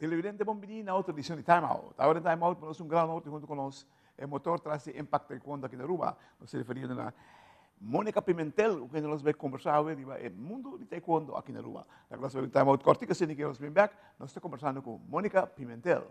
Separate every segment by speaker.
Speaker 1: Televidente, bon bini na otro edicion di Time Out. Awor den Time Out nos un gran honor tin hunto cu nos e motor tras di Impact Taekwondo aki na Aruba. Nos ta referiendo na Monica Pimentel, cu kende nos bay conversa awe riba e mundo di Taekwondo aki na Aruba. Ta nos bay Time Out cortico asina que nos bin back, nos ta conversando cu Monica Pimentel.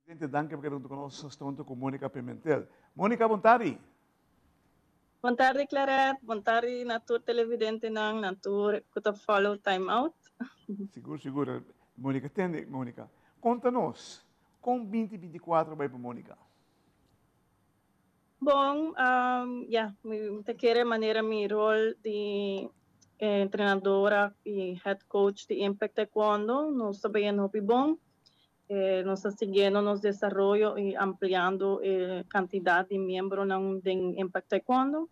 Speaker 1: Presidente, danki pa keda huntu ku nos. Nos ta huntu ku Monica Pimentel. Monica, bon tardi.
Speaker 2: Bon tardi, Claret. Bon tardi na tur televidentenan, na tur ku ta follow Time Out.
Speaker 1: Sigur, sigur. Monica, tende, Monica. Konta nos, kon binti binti kuater bai pa Monica?
Speaker 2: Bon, ya, mi ta kere manera mi rol di entrenadora i head coach di Impact Taekwondo, nos ta bayendo hopi bon. Nos ta siguiendo nos desaroyo y ampliando e cantidad di miembronan den Impact Taekwondo.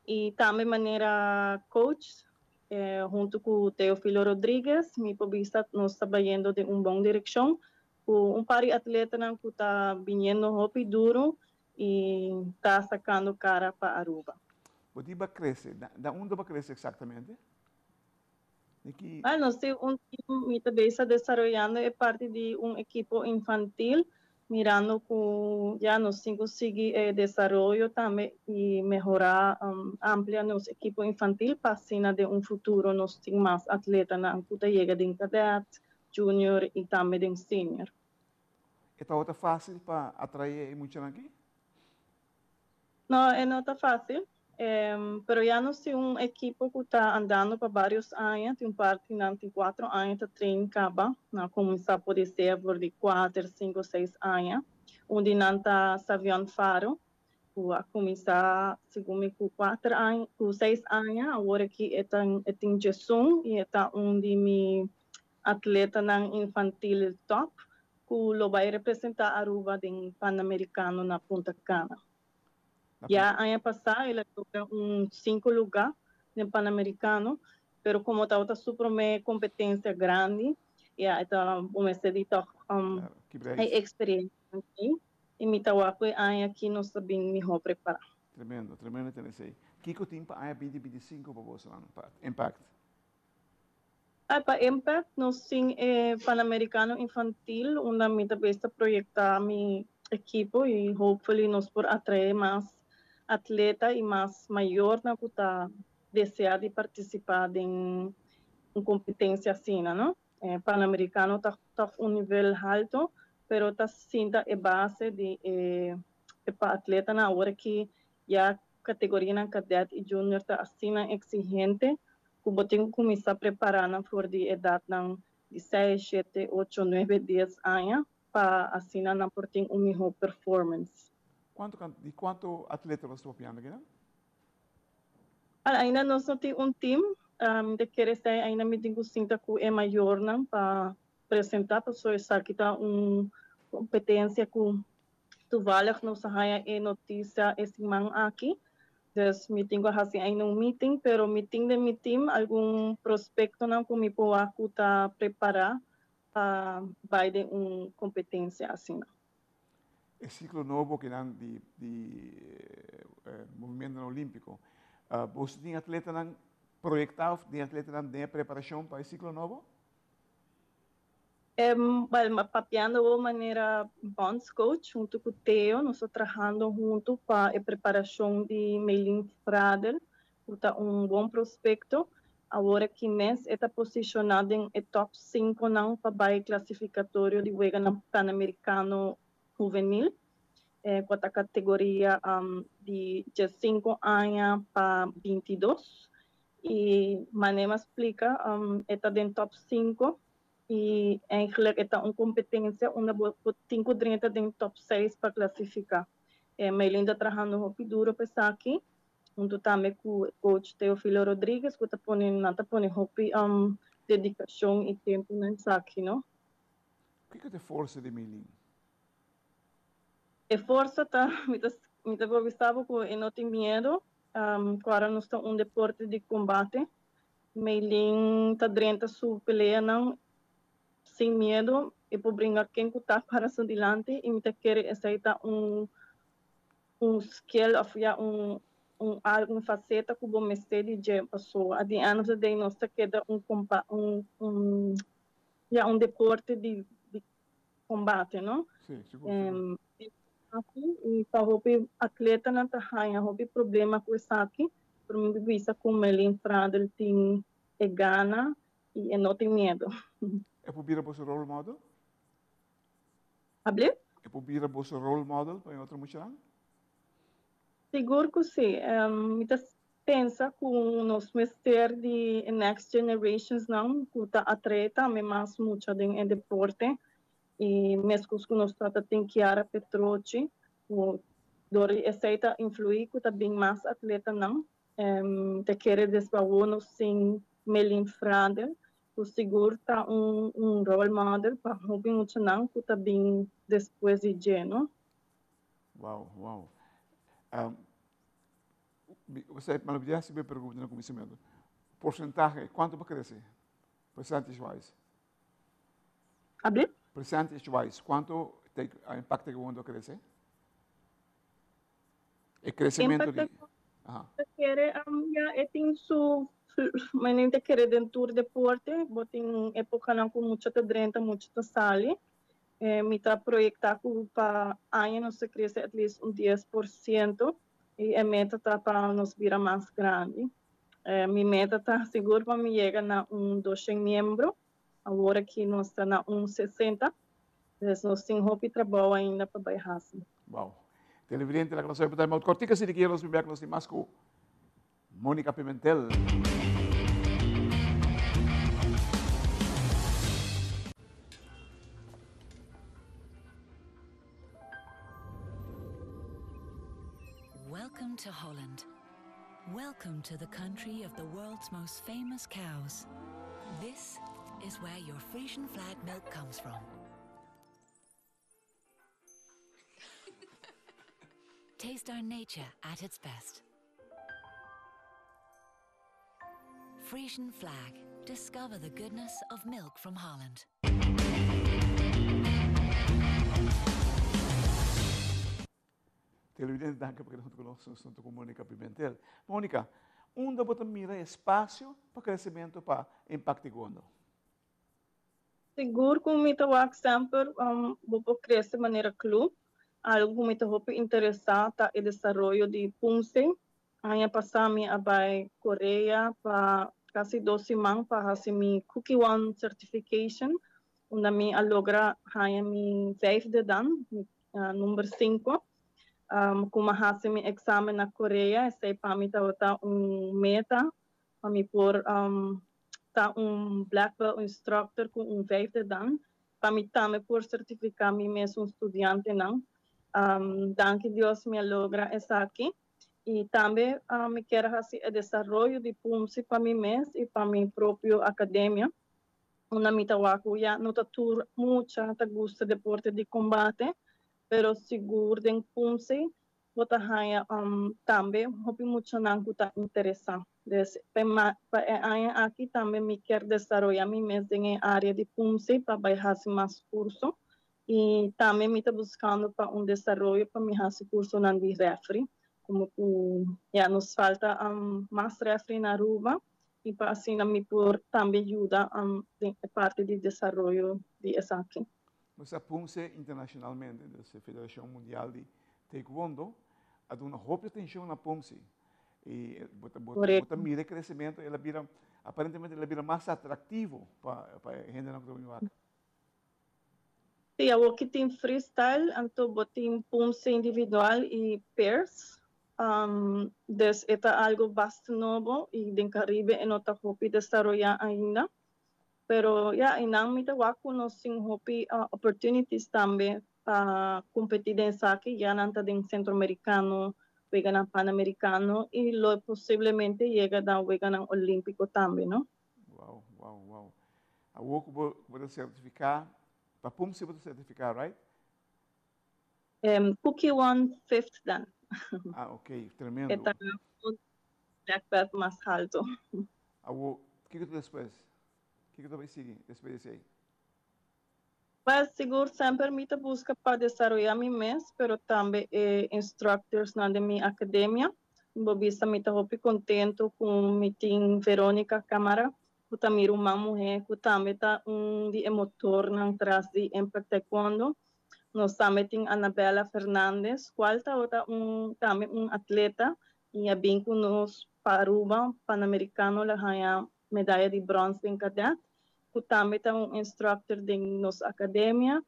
Speaker 2: Y tambe manera coach, hunto cu Teofilo Rodriguez, mi por bisa nos ta bayendo den un bon direccion cu un par di atletanan cu ta biniendo hopi duro y ta sacando cara pa Aruba.
Speaker 1: Bo di ba crece, na unda bo a crece exactamente?
Speaker 2: Bueno, nos tin un team, mi ta bezig desaroyando e parti di un ekipo infantil, mirando ku ya nos tin ku sigui e desaroyo tambe i mehorá, amplia nos ekipo infantil pa asina den un futuro nos tin mas atletanan ku ta yega den kadet, junior i tambe den senior.
Speaker 1: E tabata fásil pa atraé e muchanan aki?
Speaker 2: No, e no ta fácil. Pero ya nos tin un ekipo ku ta andando pa varios aña. Tin un parti nan tin kuatro aña ta train kaba. Nan a kuminsá por esei for di kuater, sinku, seis aña. Un di nan ta Savion Faro ku a kuminsá segun mi ku kuater aña, ku seis aña. Awor aki e ta e tin djesun i e ta un di mi atletanan infantil top ku lo bai representá Aruba den Panamericano na Punta Cana. Ya aña pasá el a logra un sinku lugá den Panamericano, pero komo tabata su promé kompetensia grandi, ya e ta bo mester di tòg e eksperensia aki i mi ta wak ku e aña aki nos ta bin mihó prepará.
Speaker 1: Tremendo, tremendo tene esei. Kiko tin pa aña binti binti sinku pa bosonan pa Impact?
Speaker 2: Pa Impact nos tin e Panamericano Infantil unda mi ta bes ta proyecta mi ekipo y hopefully nos por atrae mas atleta y mas mayornan cu ta desea di participa den un competencia asina, no. E Panamericano ta toch un nivel halto pero ta sinta e base di e pa atletanan awor aki ya categorianan cadet y junior ta asina exigente ku bo tin ku kuminsá prepará nan for di edatnan di seis, shete, ocho, nuebe, dies aña pa asina nan por tin un mihó performance.
Speaker 1: Kuantu kan di kuantu atleta nos ta papiando akinan?
Speaker 2: Al ainda nos no tin un team, Mi ta kere esei ainda mi tin ku sinta ku e mayornan pa presentá pasobra esaki ta un kompetensia ku toevallig nos a haña e notisia e siman aki. Dus mi tin ku hasi ainda un meeting, pero mi tin den mi team algun prospektonan ku mi por wak ku ta prepará pa bai den un kompetensia asina.
Speaker 1: E siklo nobo kinan di di movimentonan olímpiko, boso tin atletanan proyektá òf tin atletanan den e preparashon pa e siklo nobo?
Speaker 2: Wèl, papiando awor manera bondscoach huntu ku Theo, nos ta trahando huntu pa e preparashon di Meilin Fradel, ku ta un bon prospekto. Awor aki mes e ta posishoná den e tòp sinkonan pa bai klasifikatorio di Weganan Panamerikano Huvenil, ku ta kategoria di diesinku aña pa 22. I manera mi a splika, e ta den tòp sinku i eigentlik e ta un kompetensia unda bo tin ku drenta den tòp seis pa klasifiká. Meilin ta trahando hopi duro pa esaki. Hunto tambe cu coach Teofilo Rodriguez cu ta pone nan ta pone hopi dedicacion y tempo na esaki no.
Speaker 1: Kico ta e forsa di Meilin?
Speaker 2: E forsa ta mi ta mi ta por bisa bo cu e no tin miedo cu ora nos ta un deporte di combate Meilin ta drenta su peleanan sin miedo e por bringa ken cu ta para su dilanti y mi ta kere esey ta un un skill of ya un un algun faceta cu bo mester di dje paso at the end of the day nos ta keda un compa un un ya un deporte di di combate no.
Speaker 1: Sí, sigur, sigur.
Speaker 2: Y pa hopi atletanan ta haya hopi problema cu esaki pero mi por bisa cu Merlin Fradel tin e gana y e no tin miedo.
Speaker 1: E por bira boso role model?
Speaker 2: Hablé?
Speaker 1: E por bira boso role model pa e otro muchanan?
Speaker 2: Sigur ku si. Mi ta pensa ku nos mester di e next generationsnan ku ta atraé tambe mas mucha den e deporte. I meskos ku nos tabata tin Chiara Petrocchi ku dor di esei ta influí ku ta bin mas atletanan. Mi ta kere desbawo nos sin Melin Fradel ku sigur ta un un role model pa hopi muchanan ku ta bin despues di dje, no?
Speaker 1: Wow, wow. Bo sa, mi a hasi bo e pregunta na kuminsamentu. Porsentahe, kuantu bo krese? Percentage wise.
Speaker 2: Abli?
Speaker 1: Percentage wise, kuantu Impact Taekwondo a krese? E kresementu di.
Speaker 2: Ta kere ya e tin su manera ta kere den tur deporte bo tin epocanan cu mucha ta drenta mucha ta sali mi ta proyecta cu pa aña nos ta crece at least un 10% y e meta ta pa nos bira mas grandi mi meta ta sigur pa mi yega na un 200 miembro awor aki nos ta na un 60 dus nos tin hopi trabou ainda pa bay haci.
Speaker 1: Wow. Televidente, laga nos oye pa time out kortika si di kier nos bin bek nos tin mas ku Monica Pimentel.
Speaker 3: Welcome to Holland. Welcome to the country of the world's most famous cows. This is where your Frisian flag milk comes from. Taste our nature at its best. Frisian Flag. Discover the goodness of milk from Holland.
Speaker 1: Televidente, danki pa keda huntu ku nos. Nos ta ku Monica Pimentel. Monica, unda bo ta mira espasio pa kresementu pa Impact Taekwondo?
Speaker 2: Sigur ku mi ta wak semper bo por krese manera club. Algu ku mi ta hopi interesá ta e desaroyo di Pumse. Aña pasá mi a bai Korea pa kasi dos siman pa hasi mi Kukkiwon Certification, unda mi a logra haña mi vijfde dan, mi number sinku. Ku mi a hasi mi eksamen na Korea, esei pa mi tabata un meta pa mi por ta un black belt instructor cu un vijfde dan pa mi tambe por certifica mi mesun studiantenan. Danki Dios mi a logra esaki. I tambe mi kier hasi e desaroyo di Poomsae pa mi mes i pa mi propio akademia. Unda mi ta wak ku ya no ta tur mucha ta gusta deporte di kombate, pero sigur den Poomsae bo ta haña tambe hopi muchanan ku ta interesá. Dus pa e aña aki tambe mi kier desaroyá mi mes den e área di Poomsae pa bai hasi mas kurso. I tambe mi ta buskando pa un desaroyo pa mi hasi kursonan di referee, komo ku ya nos falta mas referee na Aruba i pa asina mi por tambe yuda den e parti di desaroyo di esaki.
Speaker 1: Nos a Poomsae internacionalmente, dus e Federacion Mundial di Taekwondo, a duna hopi atencion na Poomsae. I bo ta mira e crecemento, el a bira, aparentemente el a bira mas atractivo pa e hendenan cu ta bini wak.
Speaker 2: Sí, awor ki tin freestyle, anto bo tin Poomsae individual i pairs. Dus e ta algo basta nobo i den Caribe e no ta hopi desaroyá ainda. Pero ya, einan mi ta wak ku nos tin hopi opportunities tambe pa kompetí den esaki. Ya nan ta den Centroamericano, Weganan Panamericano i lo posiblemente yega na Weganan Olímpiko tambe, no?
Speaker 1: Wow. Awor ku bo ta sertifiká, pa Poomsae bo ta sertifiká, right?
Speaker 2: Kukkiwon fifth dan.
Speaker 1: Ah, ok, tremendo.
Speaker 2: E ta un black belt mas halto.
Speaker 1: Awor, kiko ta despues? Kiko ta bai sigui despues di esei?
Speaker 2: Well, sigur semper mi ta buska pa desaroyá mi mes, pero tambe e instructorsnan den mi akademia. Bo bisa mi ta hopi kontentu ku mi tin Veronica Camara, ku ta mi ruman muhé, ku tambe ta un di e motornan tras di Impact Taekwondo. Nos tambe tin Anabella Fernandez, kual tabata un tambe un atleta i a bin ku nos pa Aruba, Panamericano la haña medaya di brons den kadet, ku tambe ta un instructor den nos akademia.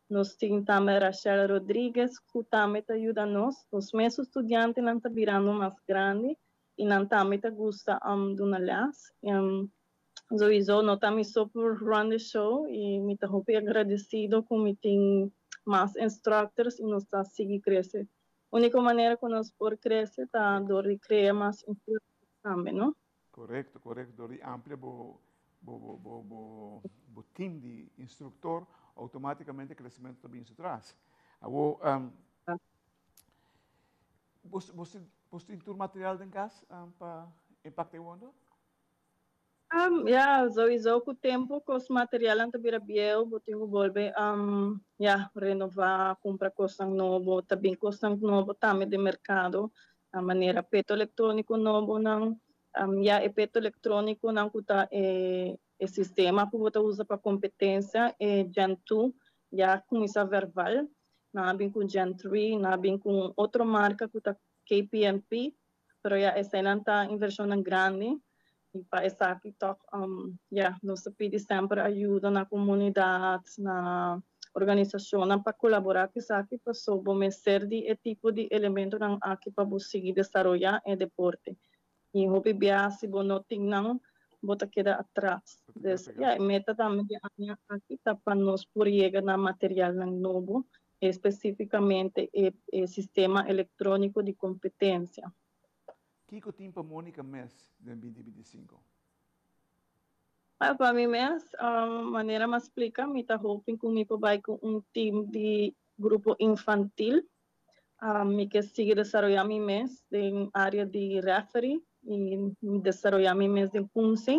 Speaker 2: Nos tin tambe Rachel Rodriguez, ku tambe ta yuda nos. Nos mesun studiantenan ta birando mas grandi i nan tambe ta gusta duna les. Sowieso no ta mi so por run the show i mi ta hopi agradesido ku mi tin mas instructors i nos ta sigui krese. Úniko manera ku nos por krese ta dor di krea mas instructors tambe, no?
Speaker 1: Korekto, korekto. Dor di amplia bo bo bo bo bo bo team di instruktor, outomátikamente kresementu ta bin su tras. Awor, bos bos bos tin tur material den kas pa Impact Taekwondo?
Speaker 2: Ya, souiso ku tempu kos materialnan ta bira bieu, bo tin ku bolbe ya, renová, kumpra kosnan nobo. Ta bin kosnan nobo tambe den merkado, manera peto elektróniko nobonan. Ya e peto elektrónikonan ku ta e e sistema ku bo ta usa pa kompetensia, e Gen 2, ya kuminsá verval. Nan a bin ku Gen 3, nan a bin ku un otro marka ku ta KPMP. Pero ya eseinan ta invershonnan grandi i pa esaki tòg ya nos ta pidi semper ayuda na komunidat, na organisashonnan pa kolaborá ku esaki paso bo mester di e tipo di elementonan aki pa bo sigui desaroyá e deporte. I hopi bia si bo no tin nan bo ta keda atras. Dus ya e meta tambe di aña aki ta pa nos por yega na materialnan nobo Específicamente e e sistema electronico di competencia.
Speaker 1: Kiko tin pa Monica mes den 2025?
Speaker 2: Well, pa mi mes, manera mi a splica, mi ta hoping cu mi por bay cu un team di grupo infantil. Mi ke sigui desaroya mi mes den area di referee y desaroya mi mes den Poomsae.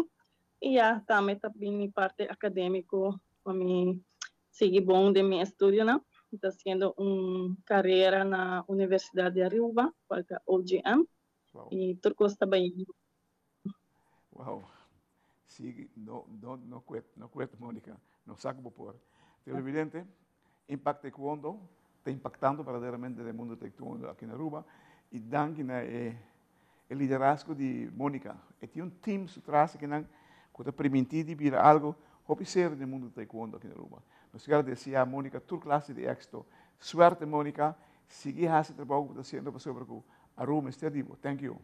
Speaker 2: Y ya, tambe ta bin mi parte academico pa mi sigui bon den mi estudionan. Mi ta haciendo un carera na Universidad di Aruba, cual ta OGM.
Speaker 1: Wow.
Speaker 2: Y tur cos ta bayendo.
Speaker 1: Wow. Sigui, no, no, no quit, no quit, Monica. No sa cu bo por. Televidente, Impact Taekwondo ta impactando verdaderamente den mundo taekwondo aki na Aruba. Y danki na e, e liderazgo di Monica. E tin un team su tras akinan cu ta permiti di bira algo hopi serio den mundo taekwondo aki na Aruba. Nos kier desea Monica tur clase di exito. Suerte, Monica. Sigui haci trabou cu bo ta haciendo pasobra cu Aruba mester di bo. Thank you.